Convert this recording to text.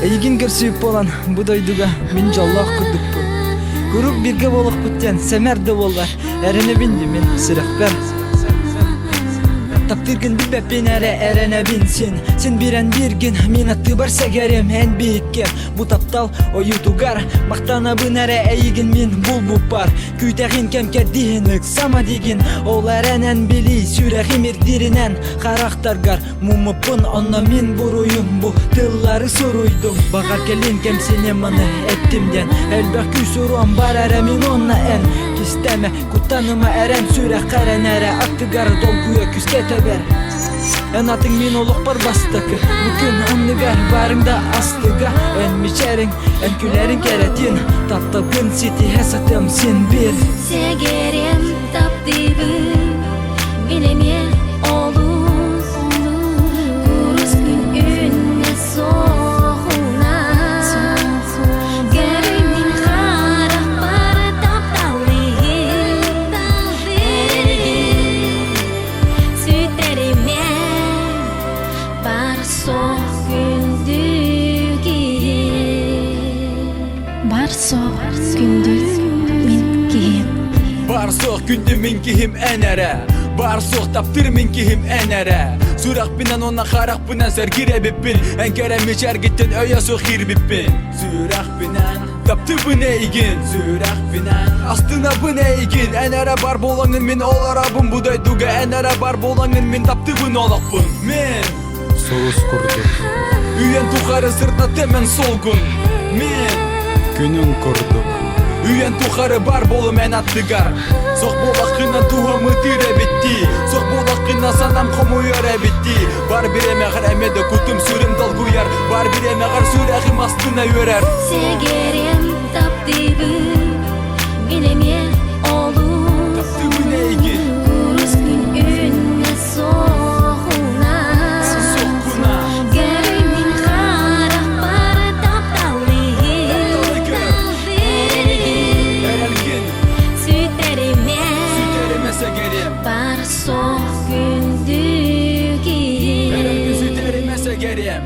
Эйигин көрсүбүт буолан бу дойдуга мин дьоллоох курдукпун. Куруук бииргэ буолуохпут диэн сэмэр да буоллар, эрэнэбин мин сүрэхпэр. Таптыыргын билбэппин эрэ эрэнэбин син Син биирэн бииргин мин аттыбар сэгэрим эн биһиккэ Бу таптал ойуутугар махтанабын эрэ эйигин мин булбуппар Күүтэҕин кэм кэрдиһин ыксама дигин Ол эрэнэн билии сүрэҕим ирдииринэн Харахтаргар Муммуппун онно мин буруйум бу тыллары суруйдум Баҕар кэлин кэмсиним маны эттим диэн Элбэх күүс уруом бар эрэ мин уонна эн Кистэмэ, куттаныма эрэн сүрэххэ эрэнэрэ Аттыгар долгуйа күүскэ тэбэр Эн атыҥ мин олохпор бастакы Бу күн анныгар барыҥ да астыга Эн мичээриҥ, эн күлэриҥ кэрэтин Тапталгын ситиһэ сатыам син биир Сэгэрим таптыыбын мин эмиэ олус курус күн үүннэ суохуна Көрүй мин харахпар тапталыгын эргин сүтэримэ бар суох күндү киһи Бар суох күндү мин киһим. Бар суох күндү мин киһим эн эрэ Бар суох таптыыр мин киһим эн эрэ Сүрэхпинэн уонна харахпынан сэргиир эбиппин Эн кэрэ мичээргиттэн өйө суох киирбиппин Сүрэхпинэн таптыыбын эйигин Сүрэхпинэн астынабын эйигин Эн эрэ бар буолаҥын мин олоробун бу дойдуга Эн эрэ бар буолаҥын мин таптыыбын олохпун Мин Сулус курдук. Үйэн тухары сырдатым эн солгун Мен Күнүн курдук. Үйэн тухары бар болум эн аттыгар Сох буолаххына туһам ытыыр эбиттии Сох буолаххына санам хомуйар эбиттии Бар бириэмэҕэр эмэ да кутум сүрүм долгуйар Бар бириэмэҕэр сүрэҕим астына үөрэр Сэгэрим таптыыбын мин эмиэ олус Таптыыбын эйигин курус күн үүннэ суохуна Соккуна Көрүй мин харахпар тапталыгын Тапталы көр Эрэлгин Сүтэримэ Сүтэримэ сэгэрим Бар суох күндү Эрэлгин киһи сүтэримэ сэгэрим.